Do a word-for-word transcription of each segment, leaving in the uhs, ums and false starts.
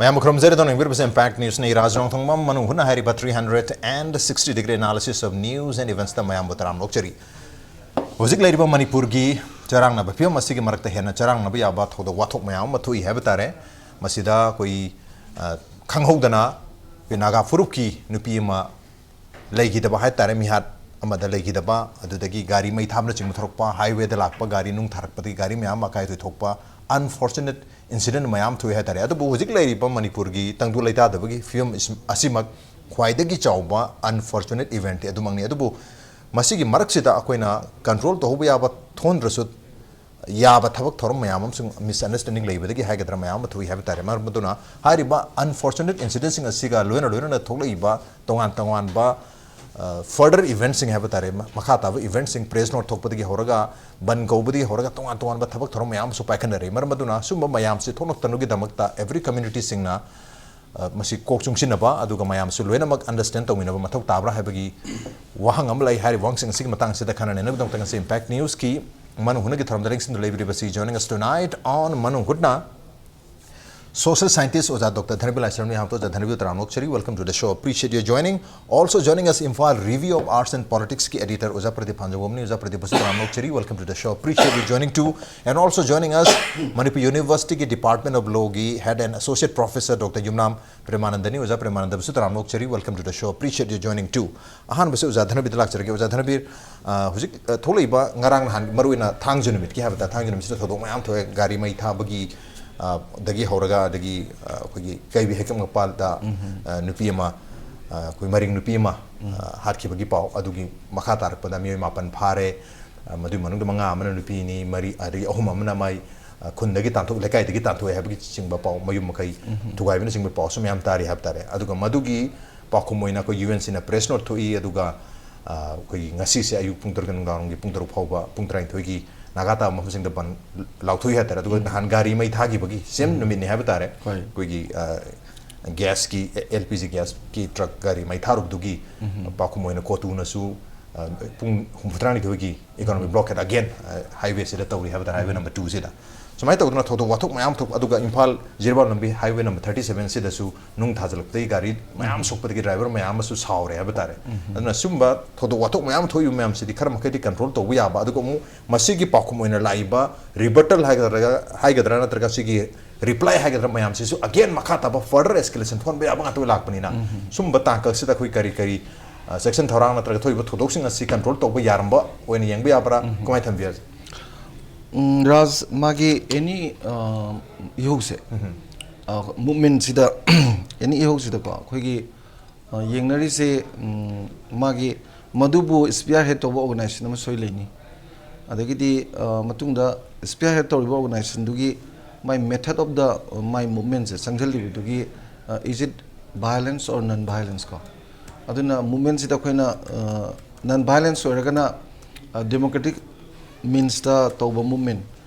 ꯃꯌꯥꯝꯕꯨ ꯈꯨꯔꯨꯝꯖꯔꯤ꯫ ꯑꯗꯣꯝꯅ ꯌꯦꯡꯕꯤꯔꯤꯕꯁꯤ Impact Newsꯅꯤ꯫ ꯔꯥꯖ ꯔꯣꯡꯊꯣꯡꯕꯝ ꯃꯅꯨꯡ ꯍꯨꯠꯅ ꯍꯥꯏꯔꯤꯕ three hundred and sixty degree analysis of news and eventsꯇ ꯃꯌꯥꯝꯕꯨ ꯇꯔꯥꯝꯅ ꯑꯣꯛꯆꯔꯤ꯫ ꯍꯧꯖꯤꯛ ꯂꯩꯔꯤꯕ ꯃꯅꯤꯄꯨꯔꯒꯤ ꯆꯔꯥꯡꯅꯕ ꯐꯤꯕꯝ ꯑꯁꯤꯒꯤ ꯃꯔꯛꯇ ꯍꯦꯟꯅ ꯆꯔꯥꯡꯅꯕ ꯌꯥꯕ ꯊꯧꯗꯣꯛ ꯋꯥꯊꯣꯛ ꯃꯌꯥꯝ ꯑꯃ ꯊꯣꯛꯏ ꯍꯥꯏꯕ ꯇꯥꯔꯦ꯫ ꯃꯁꯤꯗ ꯑꯩꯈꯣꯏ, ꯑ, ꯈꯪꯍꯧꯗꯅ ꯑꯩꯈꯣꯏ ꯅꯥꯒꯥ ꯐꯨꯔꯨꯞꯀꯤ ꯅꯨꯄꯤ ꯑꯃ ꯂꯩꯈꯤꯗꯕ ꯍꯥꯏ ꯇꯥꯔꯦ, ꯃꯤꯍꯥꯠ ꯑꯃꯗ ꯂꯩꯈꯤꯗꯕ, ꯑꯗꯨꯗꯒꯤ ꯒꯥꯔꯤ ꯃꯩ ꯊꯥꯕꯅꯆꯤꯡꯕ ꯊꯣꯛꯂꯛꯄ, highwayꯗ ꯂꯥꯛꯄ ꯒꯥꯔꯤ ꯅꯨꯡ ꯊꯥꯔꯛꯄꯗꯒꯤ ꯒꯥꯔꯤ ꯃꯌꯥꯝ ꯑꯃ ꯑꯀꯥꯏ ꯑꯇꯣꯏ ꯊꯣꯛꯄ, unfortunate incident ꯃꯌꯥꯝ ꯊꯣꯛꯏ ꯍꯥꯏ ꯇꯥꯔꯦ꯫ ꯑꯗꯨꯕꯨ ꯍꯧꯖꯤꯛ ꯂꯩꯔꯤꯕ ꯃꯅꯤꯄꯨꯔꯒꯤ ꯇꯪꯗꯨ ꯂꯩꯇꯥꯗꯕꯒꯤ ꯐꯤꯕꯝ ꯑꯁꯤ-, ꯑꯁꯤꯃꯛ ꯈ꯭ꯋꯥꯏꯗꯒꯤ ꯆꯥꯎꯕ unfortunate eventꯇꯤ ꯑꯗꯨꯃꯛꯅꯤ꯫ ꯑꯗꯨꯕꯨ ꯃꯁꯤꯒꯤ ꯃꯔꯛꯁꯤꯗ ꯑꯩꯈꯣꯏꯅ control ꯇꯧꯍꯧꯕ ꯌꯥꯕ ꯊꯣꯟꯗ꯭ꯔꯁꯨ, ꯌꯥꯕ ꯊꯕꯛ ꯊꯧꯔꯝ ꯃꯌꯥꯝ ꯑꯃꯁꯨꯡ misunderstanding ꯂꯩꯕꯗꯒꯤ ꯍꯥꯏꯒꯗ꯭ꯔꯥ, ꯃꯌꯥꯝ ꯑꯃ ꯊꯣꯛꯏ ꯍꯥꯏꯕ ꯇꯥꯔꯦ꯫ ꯃꯔꯝ ꯑꯗꯨꯅ ꯍꯥꯏꯔꯤꯕ unfortunate incidentsꯁꯤꯡ ꯑꯁꯤꯒ ꯂꯣꯏꯅ ꯂꯣꯏꯅꯅ ꯊꯣꯛꯂꯛꯏꯕ ꯇꯣꯉꯥꯟ ꯇꯣꯉꯥꯟꯕ, ꯑ, further eventꯁꯤꯡ ꯍꯥꯏꯕ ꯇꯥꯔꯦ, ꯃ-, ꯃꯈꯥ ꯇꯥꯕ eventꯁꯤꯡ, press note ꯊꯣꯛꯄꯗꯒꯤ ꯍꯧꯔꯒ, ꯕꯟ ꯀꯧꯕꯗꯒꯤ ꯍꯧꯔꯒ ꯇꯣꯉꯥꯟ ꯇꯣꯉꯥꯟꯕ ꯊꯕꯛ ꯊꯧꯔꯝ ꯃꯌꯥꯝ ꯑꯃꯁꯨ ꯄꯥꯏꯈꯠꯅꯔꯤ꯫ ꯃꯔꯝ ꯑꯗꯨꯅ ꯁꯨꯝꯕ ꯃꯌꯥꯝꯁꯤ ꯊꯣꯛꯂꯛꯇꯅꯕꯒꯤꯗꯃꯛꯇ every communityꯁꯤꯡꯅ, ꯑ, ꯃꯁꯤ ꯀꯣꯛ ꯆꯨꯡꯁꯤꯟꯅꯕ, ꯑꯗꯨꯒ ꯃꯌꯥꯝꯁꯨ ꯂꯣꯏꯅꯃꯛ understand ꯇꯧꯃꯤꯟꯅꯕ ꯃꯊꯧ ꯇꯥꯕ꯭ꯔꯥ ꯍꯥꯏꯕꯒꯤ ꯋꯥꯍꯪ ꯑꯃ ꯂꯩ꯫ ꯍꯥꯏꯔꯤꯕ ꯋꯥꯍꯪꯁꯤꯡ ꯑꯁꯤꯒꯤ ꯃꯇꯥꯡꯁꯤꯗ ꯈꯟꯅ ꯅꯩꯅꯕꯒꯤꯗꯃꯛꯇ ꯉꯁꯤ Impact Newsꯀꯤ ꯃꯅꯨꯡ ꯍꯨꯠꯅꯒꯤ ꯊꯧꯔꯝꯗ ꯂꯦꯡꯁꯤꯟꯗꯨꯅ ꯂꯩꯕꯤꯔꯤꯕꯁꯤ, joining us tonight on ꯃꯅꯨꯡ ꯍꯨꯠꯅ, social scientist ꯑꯣꯖꯥ ꯗꯣꯛꯇꯔ ꯙꯅꯕꯤꯔ ꯂꯥꯏꯁ꯭ꯔꯝꯅꯤ꯫ ꯍꯥꯞꯇꯣ ꯑꯣꯖꯥ ꯙꯅꯕꯤꯔ, ꯇꯔꯥꯝꯅ ꯑꯣꯛꯆꯔꯤ, welcome to the show, appreciate your joining. Also joining us, Imphal Review of Arts and Politicsꯀꯤ editor ꯑꯣꯖꯥ ꯄ꯭ꯔꯗꯤꯞ ꯐꯥꯟꯖꯧꯕꯝꯅꯤ꯫ ꯑꯣꯖꯥ ꯄ꯭ꯔꯗꯤꯞꯄꯨꯁꯨ ꯇꯔꯥꯝꯅ ꯑꯣꯛꯆꯔꯤ, welcome to the show, appreciate your joining too. And also joining us, Manipur Universityꯒꯤ Department of Lawꯒꯤ head and associate professor doctor Yumnam ꯄ꯭ꯔꯦꯃꯥꯅꯟꯗꯅꯤ꯫ ꯑꯣꯖꯥ ꯄ꯭ꯔꯦꯃꯥꯅꯟꯗꯕꯨꯁꯨ ꯇꯔꯥꯝꯅ ꯑꯣꯛꯆꯔꯤ, welcome to the show, appreciate your joining too. ꯑꯍꯥꯟꯕꯁꯤ ꯑꯣꯖꯥ ꯙꯅꯕꯤꯔꯗ ꯂꯥꯛꯆꯔꯒꯦ꯫ ꯑꯣꯖꯥ ꯙꯅꯕꯤꯔ, ꯑ, ꯍꯧꯖꯤꯛ, ꯑ, ꯊꯣꯛꯂꯛꯏꯕ ꯉꯔꯥꯡ ꯅꯍꯥꯟ, ꯃꯔꯨꯑꯣꯏꯅ ꯊꯥꯡꯖ ꯅꯨꯃꯤꯠꯀꯤ ꯍꯥꯏꯕ ꯇꯥꯔꯦ, ꯊꯥꯡꯖ ꯅꯨꯃꯤꯠꯁꯤꯗ ꯊꯧꯗꯣꯛ ꯃꯌꯥꯝ ꯊꯣꯛꯑꯦ꯫ ꯒꯥꯔꯤ ꯃꯩ ꯊꯥꯕꯒꯤ, ꯑ, ꯗꯒꯤ ꯍꯧꯔꯒ, ꯑꯗꯒꯤ, ꯑ, ꯑꯩꯈꯣꯏꯒꯤ ꯀꯩꯕꯤ ꯍꯩꯀꯞ ꯃꯄꯥꯜꯗ, ꯑ, ꯅꯨꯄꯤ ꯑꯃ, ꯑ, ꯑꯩꯈꯣꯏ ꯃꯔꯤꯡ ꯅꯨꯄꯤ ꯑꯃ, ꯑ, ꯍꯥꯠꯈꯤꯕꯒꯤ ꯄꯥꯎ, ꯑꯗꯨꯒꯤ ꯃꯈꯥ ꯇꯥꯔꯛꯄꯗ ꯃꯤꯑꯣꯏ ꯃꯥꯄꯟ ꯐꯥꯔꯦ꯫ ꯑ, ꯃꯗꯨꯒꯤ ꯃꯅꯨꯡꯗ ꯃꯉꯥ ꯑꯃꯅ ꯅꯨꯄꯤꯅꯤ, ꯃꯔꯤ, ꯑꯗꯒꯤ ꯑꯍꯨꯝ ꯑꯃꯅ ꯃꯥꯏ, ꯑ, ꯈꯨꯟꯗꯒꯤ ꯇꯥꯟꯊꯣꯛ-, ꯂꯩꯀꯥꯏꯗꯒꯤ ꯇꯥꯟꯊꯣꯛꯑꯦ ꯍꯥꯏꯕꯒꯤ ꯆꯤꯡꯕ ꯄꯥꯎ, ꯃꯌꯨꯝ ꯃꯀꯩ ꯊꯨꯒꯥꯏꯕꯅꯆꯤꯡꯕ ꯄꯥꯎꯁꯨ ꯃꯌꯥꯝ ꯇꯥꯔꯤ ꯍꯥꯏꯕ ꯇꯥꯔꯦ꯫ ꯑꯗꯨꯒ ꯃꯗꯨꯒꯤ ꯄꯥꯎꯈꯨꯝ ꯑꯣꯏꯅ ꯑꯩꯈꯣꯏ UNCꯅ press note ꯊꯣꯛꯏ, ꯑꯗꯨꯒ, ꯑ, ꯑꯩꯈꯣꯏꯒꯤ ꯉꯁꯤꯁꯦ ꯑꯌꯨꯛ ꯄꯨꯡ ꯇꯔꯨꯛ ꯅꯨꯡꯗꯥꯡꯋꯥꯏꯔꯝꯒꯤ ꯄꯨꯡ ꯇꯔꯨꯛ ꯐꯥꯎꯕ, ꯄꯨꯡ ꯇꯔꯥꯅꯤꯊꯣꯏꯒꯤ ꯅꯥꯒꯥ ꯇꯥꯕ ꯃꯐꯝꯁꯤꯡꯗ ꯕꯟ ꯂꯥꯎꯊꯣꯛꯏ ꯍꯥꯏ ꯇꯥꯔꯦ꯫ ꯑꯗꯨꯒ ꯅꯍꯥꯟ ꯒꯥꯔꯤ ꯃꯩ ꯊꯥꯈꯤꯕꯒꯤ same ꯅꯨꯃꯤꯠꯅꯤ ꯍꯥꯏꯕ ꯇꯥꯔꯦ꯫ ꯍꯣꯏ꯫ ꯑꯩꯈꯣꯏꯒꯤ, ꯑ, gasꯀꯤ, LPG gasꯀꯤ truck ꯒꯥꯔꯤ ꯃꯩ ꯊꯥꯔꯨꯕꯗꯨꯒꯤ ꯄꯥꯎꯈꯨꯝ ꯑꯣꯏꯅ ꯀꯣꯇꯨꯅꯁꯨ, ꯑ, ꯄꯨꯡ ꯍꯨꯝꯐꯨꯇꯔꯥꯅꯤꯊꯣꯏꯒꯤ economic blockade again, ꯑ, highwayꯁꯤꯗ ꯇꯧꯔꯤ ꯍꯥꯏꯕ ꯇꯥꯔꯦ, highway number twoꯁꯤꯗ꯫ ꯁꯨꯃꯥꯏꯅ ꯇꯧꯗꯅ ꯊꯧꯗꯣꯛ ꯋꯥꯊꯣꯛ ꯃꯌꯥꯝ ꯊꯣꯛ, ꯑꯗꯨꯒ ꯏꯝꯐꯥꯜ ꯖꯤꯔꯤꯕꯥꯝ ꯂꯝꯕꯤ highway number thirty seven ꯁꯤꯗꯁꯨ ꯅꯨꯡ ꯊꯥꯖꯤꯜꯂꯛꯄꯗꯒꯤ ꯒꯥꯔꯤ ꯃꯌꯥꯝ ꯁꯣꯛꯄꯗꯒꯤ driver ꯃꯌꯥꯝ ꯑꯃꯁꯨ ꯁꯥꯎꯔꯦ ꯍꯥꯏꯕ ꯇꯥꯔꯦ꯫ ꯑꯗꯨꯅ ꯁꯨꯝꯕ ꯊꯧꯗꯣꯛ ꯋꯥꯊꯣꯛ ꯃꯌꯥꯝ ꯊꯣꯛꯏꯕ ꯃꯌꯥꯝꯁꯤꯗꯤ ꯈꯔ ꯃꯈꯩꯗꯤ control ꯇꯧꯕ ꯌꯥꯕ, ꯑꯗꯨꯒ ꯑꯃꯨꯛ ꯃꯁꯤꯒꯤ ꯄꯥꯎꯈꯨꯝ ꯑꯣꯏꯅ ꯂꯥꯛꯏꯕ rebuttal ꯍꯥꯏꯒꯗ꯭ꯔꯥ, ꯍꯥꯏꯒꯗ꯭ꯔꯥ ꯅꯠꯇ꯭ꯔꯒ ꯁꯤꯒꯤ reply ꯍꯥꯏꯒꯗ꯭ꯔꯥ ꯃꯌꯥꯝꯁꯤꯁꯨ again ꯃꯈꯥ ꯇꯥꯕ further escalation ꯊꯣꯛꯍꯟꯕ ꯌꯥꯕ ꯉꯥꯛꯇ ꯑꯣꯏ ꯂꯥꯛꯄꯅꯤꯅ, ꯁꯨꯝꯕ ꯇꯥꯡꯀꯛꯁꯤꯗ ꯑꯩꯈꯣꯏ ꯀꯔꯤ ꯀꯔꯤ, ꯑ, ꯆꯦꯛꯁꯤꯟ ꯊꯧꯔꯥꯡ ꯅꯠꯇ꯭ꯔꯒ ꯊꯣꯛꯏꯕ ꯊꯧꯗꯣꯛꯁꯤꯡ ꯑꯁꯤ control ꯇꯧꯕ ꯌꯥꯔꯝꯕ ꯑꯣꯏꯅ ꯌꯦꯡꯕ ꯌꯥꯕ꯭ꯔꯥ? ꯀꯃꯥꯏꯅ ꯊꯝꯕꯤꯔꯁꯤ? ꯎꯝ, ꯔꯥꯖ, ꯃꯥꯒꯤ ꯑꯦꯅꯤ ꯏꯍꯧꯁꯦ, ꯃꯨꯞꯃꯦꯟꯁꯤꯗ, ꯑꯦꯅꯤ ꯏꯍꯧꯁꯤꯗꯀꯣ ꯑꯩꯈꯣꯏꯒꯤ, ꯑ, ꯌꯦꯡꯅꯔꯤꯁꯦ, ꯎꯝ, ꯃꯥꯒꯤ ꯃꯗꯨꯕꯨ spearhead ꯇꯧꯕ organization ꯑꯃ ꯁꯣꯏ ꯂꯩꯅꯤ꯫ ꯑꯗꯒꯤꯗꯤ, ꯑ, ꯃꯇꯨꯡꯗ spearhead ꯇꯧꯔꯤꯕ organizationꯗꯨꯒꯤ ꯃꯥꯏ method of the, ꯃꯥꯏ movementꯁꯦ ꯆꯪꯁꯤꯜꯂꯤꯕꯗꯨꯒꯤ, ꯑ, is it violence or non violence ꯀꯣ? ꯑꯗꯨꯅ movementꯁꯤꯗ ꯑꯩꯈꯣꯏꯅ, ꯑ, non violence ꯑꯣꯏꯔꯒꯅ, ꯑ, democratic meansꯇ ꯇꯧꯕ movement,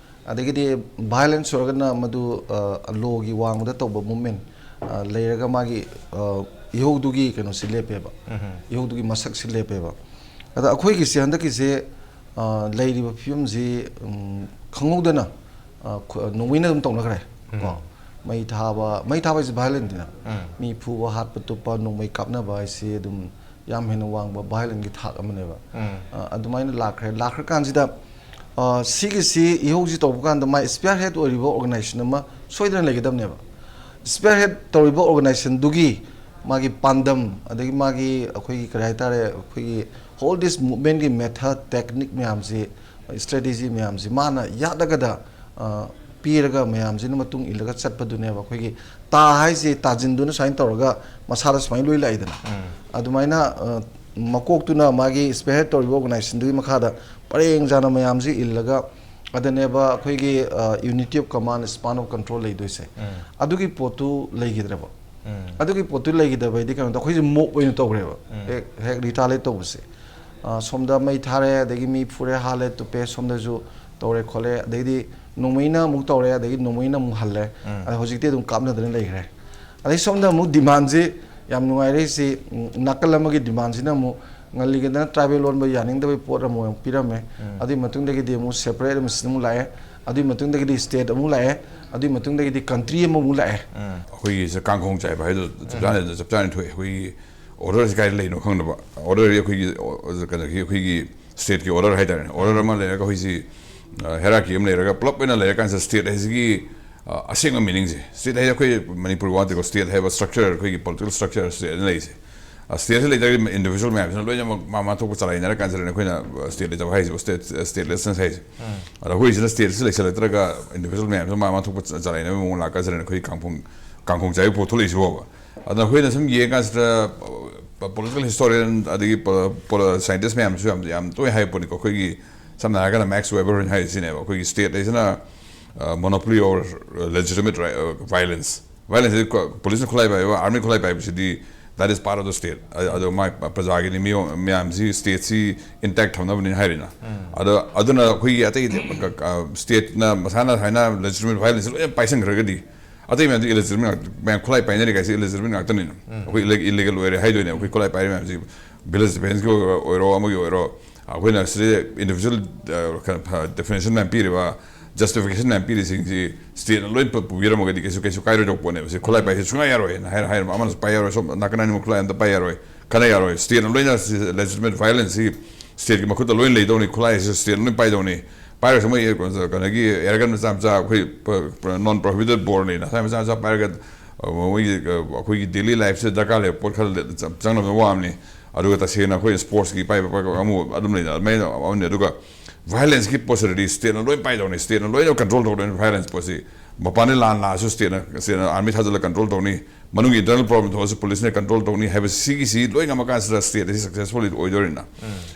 ꯑꯗꯒꯤꯗꯤ violence ꯑꯣꯏꯔꯒꯅ ꯃꯗꯨ, ꯑ, lawꯒꯤ ꯋꯥꯡꯃꯗ ꯇꯧꯕ movement, ꯑ, ꯂꯩꯔꯒ ꯃꯥꯒꯤ, ꯑ, ꯏꯍꯧꯗꯨꯒꯤ ꯀꯩꯅꯣꯁꯤ ꯂꯦꯞꯄꯦꯕ, ꯏꯍꯧꯗꯨꯒꯤ ꯃꯁꯛꯁꯤ ꯂꯦꯞꯄꯦꯕ꯫ ꯑꯗ ꯑꯩꯈꯣꯏꯒꯤꯁꯦ ꯍꯟꯗꯛꯀꯤꯁꯦ, ꯑ, ꯂꯩꯔꯤꯕ ꯐꯤꯕꯝꯁꯤ, ꯎꯝ, ꯈꯪꯍꯧꯗꯅ, ꯑ, ꯈꯨ-, ꯅꯣꯡꯃꯩꯅ ꯑꯗꯨꯝ ꯇꯧꯅꯈ꯭ꯔꯦ ꯀꯣ꯫ ꯃꯩ ꯊꯥꯕ, ꯃꯩ ꯊꯥꯕ ꯍꯥꯏꯁꯦ violentꯅꯤꯅ, ꯃꯤ ꯐꯨꯕ, ꯍꯥꯠꯄ, ꯇꯨꯞꯄ, ꯅꯣꯡꯃꯩ ꯀꯥꯞꯅꯕ ꯍꯥꯏꯁꯤ ꯑꯗꯨꯝ ꯌꯥꯝ ꯍꯦꯟꯅ ꯋꯥꯡꯕ violentꯀꯤ ꯊꯥꯛ ꯑꯃꯅꯦꯕ꯫ ꯑ, ꯑꯗꯨꯃꯥꯏꯅ ꯂꯥꯛꯈ꯭ꯔꯦ꯫ ꯂꯥꯛꯈ꯭ꯔꯀꯥꯟꯁꯤꯗ, ꯑ, ꯁꯤꯒꯤꯁꯤ ꯏꯍꯧꯁꯤ ꯇꯧꯕ ꯀꯥꯟꯗ ꯃꯥꯏ spearhead ꯑꯣꯏꯔꯤꯕ organization ꯑꯃ ꯁꯣꯏꯗꯅ ꯂꯩꯒꯗꯕꯅꯦꯕ꯫ Spearhead ꯇꯧꯔꯤꯕ organizationꯗꯨꯒꯤ ꯃꯥꯒꯤ ꯄꯥꯟꯗꯝ, ꯑꯗꯒꯤ ꯃꯥꯒꯤ ꯑꯩꯈꯣꯏꯒꯤ ꯀꯔꯤ ꯍꯥꯏꯇꯥꯔꯦ, ꯑꯩꯈꯣꯏꯒꯤ whole this movementꯀꯤ method, technique ꯃꯌꯥꯝꯁꯤ, strategy ꯃꯌꯥꯝꯁꯤ ꯃꯥꯅ ꯌꯥꯠꯂꯒꯗ, ꯑ, ꯄꯤꯔꯒ ꯃꯌꯥꯝꯁꯤꯅ ꯃꯇꯨꯡ ꯏꯜꯂꯒ ꯆꯠꯄꯗꯨꯅꯦꯕ꯫ ꯑꯩꯈꯣꯏꯒꯤ ꯇꯥ ꯍꯥꯏꯁꯤ ꯇꯥꯁꯤꯟꯗꯨꯅ ꯁꯨꯃꯥꯏꯅ ꯇꯧꯔꯒ ꯃꯁꯥꯗ ꯁꯨꯃꯥꯏꯅ ꯂꯣꯏ ꯂꯥꯛꯏꯗꯅ꯫ ꯑꯗꯨꯃꯥꯏꯅ, ꯑ, ꯃꯀꯣꯛꯇꯨꯅ ꯃꯥꯒꯤ spearhead ꯇꯧꯔꯤꯕ organizationꯗꯨꯒꯤ ꯃꯈꯥꯗ ꯄꯔꯦꯡ ꯁꯥꯅ ꯃꯌꯥꯝꯁꯤ ꯏꯜꯂꯒ, ꯑꯗꯨꯅꯦꯕ ꯑꯩꯈꯣꯏꯒꯤ, ꯑ, unity of command, span of control ꯂꯩꯗꯣꯏꯁꯦ꯫ ꯑꯗꯨꯒꯤ ꯄꯣꯠꯇꯨ ꯂꯩꯈꯤꯗ꯭ꯔꯦꯕ꯫ ꯑꯗꯨꯒꯤ ꯄꯣꯠꯇꯨ ꯂꯩꯈꯤꯗꯕ ꯍꯥꯏꯗꯤ ꯀꯩꯅꯣꯗ ꯑꯩꯈꯣꯏꯁꯦ mob ꯑꯣꯏꯅ ꯇꯧꯈ꯭ꯔꯦꯕ꯫ ꯍꯦꯛ, ꯍꯦꯛ retaliate ꯇꯧꯕꯁꯦ꯫ ꯑ, ꯁꯣꯝꯗ ꯃꯩ ꯊꯥꯔꯦ, ꯑꯗꯒꯤ ꯃꯤ ꯐꯨꯔꯦ, ꯍꯥꯠꯂꯦ, ꯇꯨꯞꯄꯦ, ꯁꯣꯝꯗꯁꯨ ꯇꯧꯔꯦ ꯈꯣꯠꯂꯦ, ꯑꯗꯩꯗꯤ ꯅꯣꯡꯃꯩꯅ ꯑꯃꯨꯛ ꯇꯧꯔꯦ, ꯑꯗꯒꯤ ꯅꯣꯡꯃꯩꯅ ꯑꯃꯨꯛ ꯍꯜꯂꯦ꯫ ꯑꯗ ꯍꯧꯖꯤꯛꯇꯤ ꯑꯗꯨꯝ ꯀꯥꯞꯅꯗꯅ ꯂꯩꯈ꯭ꯔꯦ꯫ ꯑꯗꯩ ꯁꯣꯝꯗ ꯑꯃꯨꯛ demandꯁꯤ ꯌꯥꯝ ꯅꯨꯡꯉꯥꯏꯔꯛꯏꯁꯤ, ꯎꯝ, ꯅꯥꯀꯜ ꯑꯃꯒꯤ demandꯁꯤꯅ ꯑꯃꯨꯛ ꯉꯜꯂꯤꯉꯩꯗꯅ tribal ꯑꯣꯟꯕ ꯌꯥꯅꯤꯡꯗꯕꯒꯤ ꯄꯣꯠ ꯑꯃ ꯑꯣꯏꯅ ꯄꯤꯔꯝꯃꯦ꯫ ꯑꯗꯨꯒꯤ ꯃꯇꯨꯡꯗꯒꯤꯗꯤ ꯑꯃꯨꯛ separate ꯑꯃ system ꯑꯃꯨꯛ ꯂꯥꯛꯑꯦ꯫ ꯑꯗꯨꯒꯤ ꯃꯇꯨꯡꯗꯒꯤꯗꯤ ꯁ꯭ꯇꯦꯠ ꯑꯃꯨꯛ ꯂꯥꯛꯑꯦ꯫ ꯑꯗꯨꯒꯤ ꯃꯇꯨꯡꯗꯒꯤꯗꯤ ꯀꯟꯇ꯭ꯔꯤ ꯑꯃꯃꯨꯛ ꯂꯥꯛꯑꯦ꯫ ꯑꯩꯈꯣꯏꯒꯤ ꯁꯤꯗ ꯀꯥꯡꯈꯣꯡ ꯆꯥꯏꯕ ꯍꯥꯏꯗꯣ ꯆꯞ ꯆꯥꯅ ꯆꯞ ꯆꯥꯅ ꯊꯣꯛꯑꯦ꯫ ꯑꯩꯈꯣꯏꯒꯤ ꯑꯣꯔꯗꯔꯁꯤ ꯀꯥꯏꯗ ꯂꯩꯅꯣ ꯈꯪꯗꯕ꯫ ꯑꯣꯔꯗꯔꯗꯤ ꯑꯩꯈꯣꯏꯒꯤ ꯑꯣ-, ꯀꯩꯅꯣꯒꯤ ꯑꯩꯈꯣꯏꯒꯤ ꯁ꯭ꯇꯦꯠꯀꯤ ꯑꯣꯔꯗꯔ ꯍꯥꯏꯇꯥꯔꯦꯅꯦ꯫ ꯑꯣꯔꯗꯔ ꯑꯃ ꯂꯩꯔꯒ ꯑꯩꯈꯣꯏꯁꯤ ꯍꯦꯔꯥꯔꯀꯤ ꯑꯃ ꯂꯩꯔꯒ ꯄꯨꯂꯞ ꯑꯣꯏꯅ ꯂꯩꯔꯀꯥꯟꯁꯤꯗ ꯁ꯭ꯇꯦꯠ ꯍꯥꯏꯁꯤꯒꯤ ꯑ, ꯑꯁꯦꯡꯕ ꯃꯤꯅꯤꯡꯁꯦ, ꯁ꯭ꯇꯦꯠ ꯍꯥꯏꯁꯦ ꯑꯩꯈꯣꯏ ꯃꯅꯤꯄꯨꯔ ꯋꯥ ꯅꯠꯇꯦꯀꯣ, ꯁ꯭ꯇꯦꯠ ꯍꯥꯏꯕ ꯁ꯭ꯇ꯭ꯔꯛꯆꯔ, ꯑꯩꯈꯣꯏꯒꯤ ꯄꯣꯂꯤꯇꯤꯀꯦꯜ ꯁ꯭ꯇ꯭ꯔꯛꯆꯔ ꯁ꯭ꯇꯦꯠ ꯑꯅ ꯂꯩꯔꯤꯁꯦ꯫ ꯑ, ꯁ꯭ꯇꯦꯠꯁꯤ ꯂꯩꯇ꯭ꯔꯒꯗꯤ ꯏꯟꯗꯤꯕꯤꯖꯨꯋꯦꯜ ꯃꯌꯥꯝꯁꯤꯅ ꯂꯣꯏꯅꯃꯛ ꯃꯥ ꯃꯥ ꯊꯣꯛꯄ ꯆꯂꯥꯏꯅꯔ ꯀꯥꯟꯁꯤꯗꯅꯦ ꯑꯩꯈꯣꯏꯅ, ꯑ, ꯁ꯭ꯇꯦꯠ ꯂꯩꯇꯕ ꯍꯥꯏꯁꯤꯕꯨ, ꯁ꯭ꯇꯦꯠ, ꯁ꯭ꯇꯦꯠꯂꯦꯁꯅꯦꯁ ꯍꯥꯏꯁꯦ꯫ ꯑꯗꯣ ꯑꯩꯈꯣꯏꯁꯤꯅ ꯁ꯭ꯇꯦꯠꯁꯤ ꯂꯩꯁꯜꯂꯛꯇ꯭ꯔꯒ ꯏꯟꯗꯤꯕꯤꯖꯨꯋꯦꯜ ꯃꯌꯥꯝꯁꯤꯅ ꯃꯥ ꯃꯥ ꯊꯣꯛꯄ ꯆ-, ꯆꯂꯥꯏꯅꯕꯒꯤ ꯃꯑꯣꯡ ꯂꯥꯛꯀꯥꯟꯁꯤꯗꯅꯦ ꯑꯩꯈꯣꯏ ꯀꯥꯡꯈꯣꯡ, ꯀꯥꯡꯈꯣꯡ ꯆꯥꯏꯕ ꯄꯣꯠ ꯊꯣꯛꯂꯛꯏꯁꯤꯕꯣꯕ꯫ ꯑꯗꯨꯅ ꯑꯩꯈꯣꯏꯅ ꯁꯨꯝ ꯌꯦꯡꯉꯀꯥꯟꯁꯤꯗ, ꯄ-, ꯄꯣꯂꯤꯇꯤꯀꯦꯜ ꯍꯤꯁꯇꯣꯔꯤꯌꯟ ꯑꯗꯒꯤ ꯄꯣ-, ꯄꯣꯂ-, ꯁꯥꯏꯟꯇꯤꯁ ꯃꯌꯥꯝꯁꯨ ꯌꯥꯝ, ꯌꯥꯝ ꯇꯣꯏꯅ ꯍꯥꯏ ꯄꯣꯠꯅꯤꯀꯣ꯫ ꯑꯩꯈꯣꯏꯒꯤ ꯁꯝꯅ ꯍꯥꯏꯔꯀꯥꯟꯗ ꯃꯦꯛꯁ ꯋꯦꯕꯔ ꯍꯣꯏꯅ ꯍꯥꯏꯔꯤꯁꯤꯅꯦꯕ, ꯑꯩꯈꯣꯏꯒꯤ ꯁ꯭ꯇꯦꯠ ꯍꯥꯏꯁꯤꯅ, ꯑ, monopoly over legitimate ri-, ꯑ, violence꯫ Violence ꯁꯤ ꯀ-, ꯄꯨꯂꯤꯁꯅ ꯈꯨꯠꯂꯥꯏ ꯄꯥꯏꯕ, ꯑꯥꯔꯃꯤ ꯈꯨꯠꯂꯥꯏ ꯄꯥꯏꯕꯁꯤꯗꯤ that is part of the state꯫ ꯑ-, ꯑꯗꯣ ꯃꯥꯏ ꯄ-, ꯄ꯭ꯔꯖꯥꯒꯤꯅꯤ, ꯃꯤꯑꯣ-, ꯃꯌꯥꯝꯁꯤ ꯁ꯭ꯇꯦꯠꯁꯤ ꯏꯟꯇꯦꯛ ꯊꯝꯅꯕꯅꯤꯅ ꯍꯥꯏꯔꯤꯅ꯫ ꯑꯗꯣ ꯑꯗꯨꯅ ꯑꯩꯈꯣꯏꯒꯤ ꯑꯇꯩ ꯀ-, ꯀ-, ꯁ꯭ꯇꯦꯠꯅ ꯃꯁꯥꯅ ꯍꯥꯏꯅ ꯂꯦꯖꯤꯇꯤꯃꯦꯠ ꯚꯥꯏꯑꯣꯂꯦꯟꯁ ꯂꯣꯏꯅ ꯄꯥꯏꯁꯟꯈ꯭ꯔꯒꯗꯤ ꯑꯇꯩ ꯃꯌꯥꯝꯗꯤ ꯏꯂꯦꯖꯤꯇꯤꯃꯦꯠ ꯉꯥꯛꯇ, ꯃꯌꯥꯝ ꯈꯨꯠꯂꯥꯏ ꯄꯥꯏꯅꯔꯤ ꯀꯥꯏꯁꯦ ꯏꯂꯦꯖꯤꯇꯤꯃꯦꯠ ꯉꯥꯛꯇꯅꯤꯅ꯫ ꯑꯩꯈꯣꯏ ꯏꯂꯦ-, ꯏꯂꯤꯒꯦꯜ ꯑꯣꯏꯔꯦ ꯍꯥꯏꯗꯣꯏꯅꯦ꯫ ꯑꯩꯈꯣꯏ ꯈꯨꯠꯂꯥꯏ ꯄꯥꯏꯔꯤ ꯃꯌꯥꯝꯁꯤ ꯚꯤꯂꯦꯖ ꯗꯤꯐꯦꯟꯁꯀꯤ ꯑꯣꯏꯔꯣ, ꯑꯃꯒꯤ ꯑꯣꯏꯔꯣ, ꯑꯩꯈꯣꯏꯅ ꯁꯤꯗ ꯏꯟꯗꯤꯕꯤꯖꯨꯋꯦꯜ, ꯑ, ꯀꯩꯅꯣ, ꯐ-, ꯗꯦꯐꯤꯅꯦꯁꯟ ꯃꯌꯥꯝ ꯄꯤꯔꯤꯕ, ꯖꯁꯇꯤꯐꯤꯀꯦꯁꯟ ꯃꯌꯥꯝ ꯄꯤꯔꯤꯁꯤꯡꯁꯤ ꯁ꯭ꯇꯦꯠꯅ ꯂꯣꯏ ꯄ-, ꯄꯨꯕꯤꯔꯝꯃꯒꯗꯤ ꯀꯩꯁꯨ, ꯀꯩꯁꯨ ꯀꯥꯏꯔꯣꯏꯗꯧꯕ ꯄꯣꯠꯅꯦꯕ꯫ ꯁꯤ ꯈꯨꯠꯂꯥꯏ ꯄꯥꯏꯁꯦ ꯁꯨꯡꯌꯥ ꯌꯥꯔꯣꯏꯅ ꯍꯥꯏꯔ, ꯍꯥꯏꯔꯕ ꯑꯃꯅꯁꯨ ꯄꯥꯏ ꯌꯥꯔꯣꯏ, ꯁꯣꯝ ꯅꯥꯀꯟ ꯑꯅꯤꯃꯛ ꯈꯨꯠꯂꯥꯏ ꯑꯝꯇ ꯄꯥꯏ ꯌꯥꯔꯣꯏ, ꯈꯟꯅ ꯌꯥꯔꯣꯏ꯫ ꯁ꯭ꯇꯦꯠꯅ ꯂꯣꯏꯅ ꯁꯤ ꯂꯦꯖꯤꯇꯤꯃꯦꯠ ꯚꯥꯏꯑꯣꯂꯦꯟꯁꯁꯤ ꯁ꯭ꯇꯦꯠꯀꯤ ꯃꯈꯨꯠꯇ ꯂꯣꯏ ꯂꯩꯗꯧꯅꯤ, ꯈꯨꯠꯂꯥꯏꯁꯤ ꯁ꯭ꯇꯦꯠꯅ ꯂꯣꯏ ꯄꯥꯏꯗꯧꯅꯤ꯫ ꯄꯥꯏꯔꯁꯨ ꯃꯣꯏ ꯀꯩꯅꯣꯒꯤ ꯑꯦꯔꯒꯟ ꯃꯆꯥ ꯃꯆꯥ ꯑꯩꯈꯣꯏ ꯄ-, ꯄ-, ꯅꯣꯟ ꯄ꯭ꯔꯣꯍꯤꯕꯤꯇꯦꯠ ꯕꯣꯔꯅꯤꯅ ꯁ꯭ꯋꯥꯏ ꯃꯆꯥ ꯃꯆꯥ ꯄꯥꯏꯔꯒ, ꯑ, ꯃꯣꯏꯒꯤ, ꯑ, ꯑꯩꯈꯣꯏꯒꯤ ꯗꯦꯂꯤ ꯂꯥꯏꯐꯁꯤꯗ ꯗꯔꯀꯥꯔ ꯂꯩꯕ ꯄꯣꯠ ꯈꯔ ꯂꯩ-, ꯆ-, ꯆꯪꯅꯕ ꯋꯥ ꯑꯃꯅꯤ꯫ ꯑꯗꯨꯒ ꯇꯁꯦꯡꯅ ꯑꯩꯈꯣꯏ ꯁ꯭ꯄꯣꯔꯠꯁꯀꯤ ꯄꯥꯏꯕ ꯄꯥꯏꯕ ꯑꯃꯨꯛ ꯑꯗꯨꯝ ꯂꯩꯅ ꯑꯗꯨꯃꯥꯏꯅ ꯑꯃꯅꯤ꯫ ꯑꯗꯨꯒ ꯚꯥꯏꯑꯣꯂꯦꯟꯁꯀꯤ ꯄꯣꯠꯁꯤꯗꯗꯤ ꯁ꯭ꯇꯦꯠꯅ ꯂꯣꯏ ꯄꯥꯏꯗꯧꯅꯤ, ꯁ꯭ꯇꯦꯠꯅ ꯂꯣꯏꯅ ꯀꯟꯇ꯭ꯔꯣꯜ ꯇꯧꯗꯣꯏꯅꯤ ꯚꯥꯏꯑꯣꯂꯦꯟꯁ ꯄꯣꯠꯁꯤ꯫ ꯃꯄꯥꯟꯗ ꯂꯥꯟ ꯂꯥꯛꯑꯁꯨ ꯁ꯭ꯇꯦꯠꯅ, ꯁ꯭ꯇꯦꯠꯅ ꯑꯥꯔꯃꯤ ꯊꯥꯖꯤꯜꯂ ꯀꯟꯇ꯭ꯔꯣꯜ ꯇꯧꯅꯤ, ꯃꯅꯨꯡꯒꯤ ꯏꯟꯇꯔꯅꯦꯜ ꯄ꯭ꯔꯣꯕ꯭ꯂꯦꯝ ꯊꯣꯛꯑꯁꯨ ꯄꯨꯂꯤꯁꯅ ꯀꯟꯇ꯭ꯔꯣꯜ ꯇꯧꯅꯤ ꯍꯥꯏꯕ ꯁꯤꯒꯤꯁꯤ ꯂꯣꯏ ꯉꯝꯃꯀꯥꯟꯁꯤꯗ ꯁ꯭ꯇꯦꯠ ꯑꯁꯤ ꯁꯛꯁꯦꯁꯐꯨꯜꯂꯤ ꯑꯣꯏꯗꯣꯔꯤꯅ꯫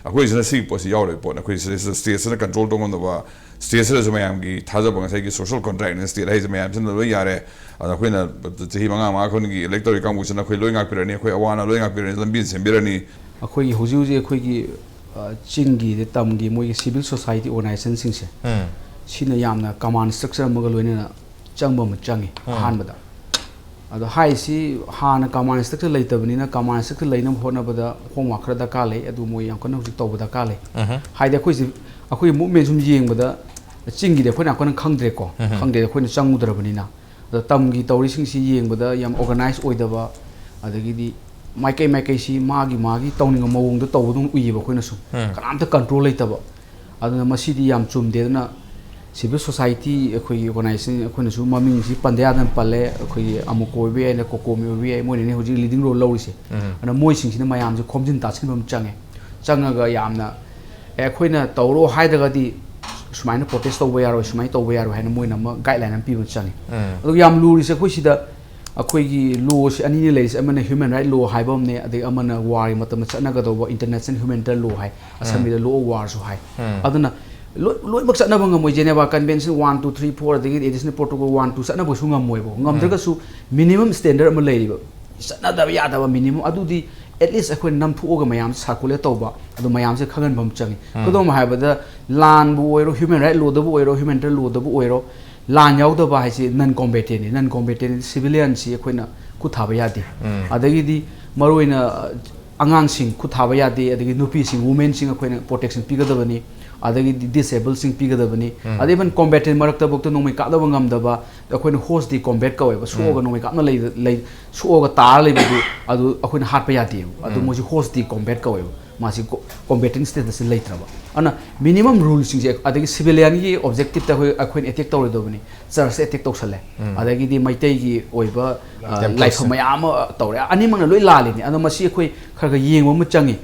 ꯑꯩꯈꯣꯏꯁꯤꯅ ꯁꯤꯒꯤ ꯄꯣꯠꯁꯤ ꯌꯥꯎꯔꯣꯏ ꯄꯣꯠꯅꯤ꯫ ꯑꯩꯈꯣꯏ ꯁꯤꯗꯩꯁꯤꯗ ꯁ꯭ꯇꯦꯠꯁꯤꯅ ꯀꯟꯇ꯭ꯔꯣꯜ ꯇꯧ ꯉꯝꯗꯕ, ꯁ꯭ꯇꯦꯠꯁꯤꯗꯁꯨ ꯃꯌꯥꯝꯒꯤ ꯊꯥꯖꯕ ꯉꯁꯥꯏꯒꯤ ꯁꯣꯁꯤꯌꯦꯜ ꯀꯣꯟꯇ꯭ꯔꯦꯛꯅꯤ, ꯁ꯭ꯇꯦꯠ ꯍꯥꯏꯁꯦ ꯃꯌꯥꯝꯁꯤꯅ ꯂꯣꯏ ꯌꯥꯔꯦ꯫ ꯑꯗ ꯑꯩꯈꯣꯏꯅ ꯆꯍꯤ ꯃꯉꯥ ꯃꯉꯥ ꯈꯨꯗꯤꯡꯒꯤ ꯏꯂꯦꯛ ꯇꯧꯔꯤ ꯀꯥꯡꯕꯨꯁꯤꯅ ꯑꯩꯈꯣꯏ ꯂꯣꯏ ꯉꯥꯛꯄꯤꯔꯅꯤ, ꯑꯩꯈꯣꯏ ꯑꯋꯥ ꯑꯅꯥ ꯂꯣꯏ ꯉꯥꯛꯄꯤꯔꯅꯤ, ꯂꯝꯕꯤ ꯁꯦꯝꯕꯤꯔꯅꯤ꯫ ꯑꯩꯈꯣꯏꯒꯤ ꯍꯧꯖꯤꯛ ꯍꯧꯖꯤꯛ ꯑꯩꯈꯣꯏꯒꯤ, ꯑ, ꯆꯤꯡꯒꯤ, ꯇꯝꯒꯤ ꯃꯣꯏꯒꯤ ꯁꯤꯚꯤꯜ ꯁꯣꯁꯥꯏꯇꯤ ꯑꯣꯔꯒꯅꯥꯏꯖꯦꯁꯟꯁꯤꯡꯁꯦ, ꯎꯝ꯫ ꯁꯤꯅ ꯌꯥꯝꯅ ꯀꯃꯥꯟ ꯁ꯭ꯇ꯭ꯔꯛꯆꯔ ꯑꯃꯒ ꯂꯣꯏꯅꯅ ꯆꯪꯕ ꯑꯃ ꯆꯪꯉꯤ꯫ ꯎꯝ꯫ ꯑꯍꯥꯟꯕꯗ꯫ ꯑꯗꯣ ꯍꯥꯏꯔꯤꯁꯤ ꯍꯥꯟꯅ ꯀꯃꯥꯟ ꯁ꯭ꯇ꯭ꯔꯛꯆꯔ ꯂꯩꯇꯕꯅꯤꯅ ꯀꯃꯥꯟ ꯁ꯭ꯇ꯭ꯔꯛꯆꯔ ꯂꯩꯅꯕ ꯍꯣꯠꯅꯕꯗ ꯍꯣꯝꯋꯥꯔꯛ ꯈꯔ ꯗꯔꯀꯥꯔ ꯂꯩ꯫ ꯑꯗꯨ ꯃꯣꯏ ꯌꯥꯝ ꯀꯟꯅ ꯍꯧꯖꯤꯛ ꯇꯧꯕ ꯗꯔꯀꯥꯔ ꯂꯩ꯫ ꯎꯝꯍꯨꯝ꯫ ꯍꯥꯏꯗꯤ ꯑꯩꯈꯣꯏꯁꯤ, ꯑꯩꯈꯣꯏꯒꯤ ꯃꯨꯞꯃꯦꯟ ꯁꯨꯝ ꯌꯦꯡꯕꯗ ꯆꯤꯡꯒꯤꯗꯤ ꯑꯩꯈꯣꯏꯅ ꯌꯥꯝ ꯀꯟꯅ ꯈꯪꯗ꯭ꯔꯦꯀꯣ꯫ ꯈꯪꯗꯦ, ꯑꯩꯈꯣꯏꯅ ꯆꯪꯉꯨꯗ꯭ꯔꯕꯅꯤꯅ꯫ ꯑꯗꯣ ꯇꯝꯒꯤ ꯇꯧꯔꯤꯁꯤꯡꯁꯤ ꯌꯦꯡꯕꯗ ꯌꯥꯝ ꯑꯣꯔꯒꯅꯥꯏꯁ ꯑꯣꯏꯗꯕ, ꯑꯗꯒꯤꯗꯤ ꯃꯥꯏꯀꯩ ꯃꯥꯏꯀꯩꯁꯤ ꯃꯥꯒꯤ ꯃꯥꯒꯤ ꯇꯧꯅꯤꯡꯕ ꯃꯑꯣꯡꯗ ꯇꯧꯕꯗꯧꯅ ꯎꯏꯌꯦꯕ ꯑꯩꯈꯣꯏꯅꯁꯨ꯫ ꯀꯅꯥꯝꯇ ꯀꯟꯇ꯭ꯔꯣꯜ ꯂꯩꯇꯕ꯫ ꯑꯗꯨꯅ ꯃꯁꯤꯗꯤ ꯌꯥꯝ ꯆꯨꯝꯗꯦ꯫ ꯑꯗꯨꯅ ꯁꯤꯚꯤꯜ ꯁꯣꯁꯥꯏꯇꯤ ꯑꯩꯈꯣꯏꯒꯤ ꯑꯣꯔꯒꯅꯥꯏꯖꯦꯁꯟ ꯑꯩꯈꯣꯏꯅꯁꯨ ꯃꯃꯤꯡꯁꯤ ꯄꯟꯗ ꯌꯥꯗꯅ ꯄꯜꯂꯦ, ꯑꯩꯈꯣꯏꯒꯤ ꯑꯃꯨꯛ ꯑꯣꯏꯕ ꯌꯥꯏ, ꯀꯣꯀꯣꯃꯤ ꯑꯣꯏꯕ ꯌꯥꯏ, ꯃꯣꯏꯅꯅꯦ ꯍꯧꯖꯤꯛ ꯂꯤꯗꯤꯡ ꯔꯣꯜ ꯂꯧꯔꯤꯁꯦ꯫ ꯑꯗꯨꯅ ꯃꯣꯏꯁꯤꯡꯁꯤꯅ ꯃꯌꯥꯝꯁꯦ ꯈꯣꯝꯖꯤꯟ ꯇꯥꯁꯤꯟꯕ ꯑꯃ ꯆꯪꯉꯦ꯫ ꯆꯪꯉꯒ ꯌꯥꯝꯅ, "ꯑꯦ, ꯑꯩꯈꯣꯏꯅ ꯇꯧꯔꯣ ꯍꯥꯏꯗ꯭ꯔꯒꯗꯤ ꯁꯨꯃꯥꯏꯅ ꯄ꯭ꯔꯣꯇꯦꯁ ꯇꯧꯕ ꯌꯥꯔꯣꯏ, ꯁꯨꯃꯥꯏꯅ ꯇꯧꯕ ꯌꯥꯔꯣꯏ" ꯍꯥꯏꯅ ꯃꯣꯏꯅ ꯑꯃ ꯒꯥꯏꯗꯂꯥꯏꯟ ꯑꯃ ꯄꯤꯕ ꯆꯪꯉꯦ꯫ ꯑꯗꯨꯒ ꯌꯥꯝ ꯂꯨꯔꯤꯁꯦ ꯑꯩꯈꯣꯏ ꯁꯤꯗ ꯑꯩꯈꯣꯏꯒꯤ ꯂꯣꯁꯤ ꯑꯅꯤꯅꯤ ꯂꯩꯔꯤꯁꯦ, ꯑꯃꯅ ꯍ꯭ꯌꯨꯃꯦꯟ ꯔꯥꯏꯠ ꯂꯣ ꯍꯥꯏꯕ ꯑꯃꯅꯦ, ꯑꯗꯒꯤ ꯑꯃꯅ ꯋꯥꯔꯒꯤ ꯃꯇꯝꯗ ꯆꯠꯅꯒꯗꯧꯕ international ꯍ꯭ꯌꯨꯃꯦꯅꯤꯇꯦꯔꯤꯌꯟ low high, ꯑꯁꯥꯝꯒꯤꯗ low of ꯋꯥꯔꯁꯨ ꯍꯥꯏ꯫ ꯑꯗꯨꯅ ꯂꯣꯏ-, ꯂꯣꯏꯅꯃꯛ ꯆꯠꯅꯕ ꯉꯝꯃꯣꯏ꯫ Geneva convention one, two, three, four, ꯑꯗꯒꯤ ꯑꯦꯗꯤꯁꯅꯦꯜ ꯄ꯭ꯔꯣꯇꯣꯀꯣꯜ ꯋꯥꯟ, ꯇꯨ ꯆꯠꯅꯕꯁꯨ ꯉꯝꯃꯣꯏꯕ꯫ ꯉꯝꯗ꯭ꯔꯒꯁꯨ ꯃꯤꯅꯤꯃꯝ ꯁ꯭ꯇꯦꯟꯗꯔꯗ ꯑꯃ ꯂꯩꯔꯤꯕ, ꯆꯠꯅꯗꯕ ꯌꯥꯗꯕ ꯃꯤꯅꯤꯃꯝ ꯑꯗꯨꯗꯤ ꯑꯦꯠꯂꯤꯁ ꯑꯩꯈꯣꯏꯅ ꯅꯝꯊꯣꯛꯑꯒ ꯃꯌꯥꯝꯁꯦ ꯁꯥꯔꯀꯨꯂꯦꯠ ꯇꯧꯕ, ꯑꯗꯨ ꯃꯌꯥꯝꯁꯦ ꯈꯪꯍꯟꯕ ꯑꯃ ꯆꯪꯉꯤ꯫ ꯈꯨꯗꯝ ꯍꯥꯏꯔꯕꯗ, ꯂꯥꯟꯕꯨ ꯑꯣꯏꯔꯣ, ꯍ꯭ꯌꯨꯃꯦꯟ ꯔꯥꯏꯠ ꯂꯣꯗꯕꯨ ꯑꯣꯏꯔꯣ, ꯍ꯭ꯌꯨꯃꯦꯟ ꯔꯥꯏꯠ ꯂꯣꯗꯕꯨ ꯑꯣꯏꯔꯣ, ꯂꯥꯟ ꯌꯥꯎꯗꯕ ꯍꯥꯏꯁꯤ ꯅꯟ ꯀꯣꯝꯕꯦꯇꯦꯟꯅꯤ꯫ ꯅꯟ ꯀꯣꯝꯕꯦꯇꯦꯟ ꯁꯤꯚꯤꯂꯤꯌꯟꯁꯤ ꯑꯩꯈꯣꯏꯅ ꯈꯨꯠ ꯊꯥꯕ ꯌꯥꯗꯦ꯫ ꯑꯗꯒꯤꯗꯤ ꯃꯔꯨꯑꯣꯏꯅ, ꯑ, ꯑꯉꯥꯡꯁꯤꯡ ꯈꯨꯠ ꯊꯥꯕ ꯌꯥꯗꯦ, ꯑꯗꯒꯤ ꯅꯨꯄꯤꯁꯤꯡ, ꯋꯨꯃꯦꯟꯁꯤꯡ ꯑꯩꯈꯣꯏꯅ ꯄ꯭ꯔꯣꯇꯦꯛꯁꯟ ꯄꯤꯒꯗꯕꯅꯤ, ꯑꯗꯒꯤꯗꯤ ꯗꯤꯁꯑꯦꯕꯜꯁꯤꯡ ꯄꯤꯒꯗꯕꯅꯤ꯫ ꯑꯗꯩ ꯏꯚꯟ ꯀꯣꯝꯕꯦꯇꯦꯟ ꯃꯔꯛꯇꯐꯥꯎꯗ ꯅꯣꯡꯃꯩ ꯀꯥꯞꯅꯕ ꯉꯝꯗꯕ, ꯑꯩꯈꯣꯏꯅ ꯍꯣꯁꯇꯤ ꯀꯣꯝꯕꯦꯠ ꯀꯧꯋꯦꯕ, ꯁꯣꯛꯑꯒ ꯅꯣꯡꯃꯩ ꯀꯥꯞꯅ ꯂꯩ-, ꯂꯩ-, ꯁꯣꯛꯑꯒ ꯇꯥꯔ ꯂꯩꯕꯗꯨ, ꯑꯗꯨ ꯑꯩꯈꯣꯏꯅ ꯍꯥꯠꯄ ꯌꯥꯗꯦꯕ꯫ ꯑꯗꯨ ꯃꯣꯏꯁꯤ ꯍꯣꯁꯇꯤ ꯀꯣꯝꯕꯦꯠ ꯀꯧꯋꯦꯕ꯫ ꯃꯥꯁꯤ ꯀꯣ-, ꯀꯣꯝꯕꯦꯇꯤꯡ ꯁ꯭ꯇꯦꯇꯁꯁꯤ ꯂꯩꯇ꯭ꯔꯕ꯫ ꯑꯗꯨꯅ ꯃꯤꯅꯤꯃꯝ ꯔꯨꯜꯁꯤꯡꯁꯦ, ꯑꯗꯒꯤ ꯁꯤꯚꯤꯂꯤꯌꯟꯒꯤ ꯑꯣꯕꯖꯦꯛꯇꯤꯞꯇ ꯑꯩꯈꯣꯏ, ꯑꯩꯈꯣꯏꯅ ꯑꯦꯇꯦꯛ ꯇꯧꯔꯣꯏꯗꯕꯅꯤ꯫ ꯆꯔꯆꯇ ꯑꯦꯇꯦꯛ ꯇꯧꯁꯜꯂꯦ꯫ ꯑꯗꯒꯤꯗꯤ ꯃꯩꯇꯩꯒꯤ ꯑꯣꯏꯕ, ꯑ, ꯇꯦꯝꯄꯜꯁꯦ꯫ ꯂꯥꯏꯐꯝ ꯃꯌꯥꯝ ꯑꯃ ꯇꯧꯔꯦ꯫ ꯑꯅꯤꯃꯛꯅ ꯂꯣꯏ ꯂꯥꯜꯂꯤꯅꯤ꯫ ꯑꯗꯣ ꯃꯁꯤ ꯑꯩꯈꯣꯏ ꯈꯔ ꯈꯔ ꯌꯦꯡꯕ ꯑꯃ ꯆꯪꯉꯤ꯫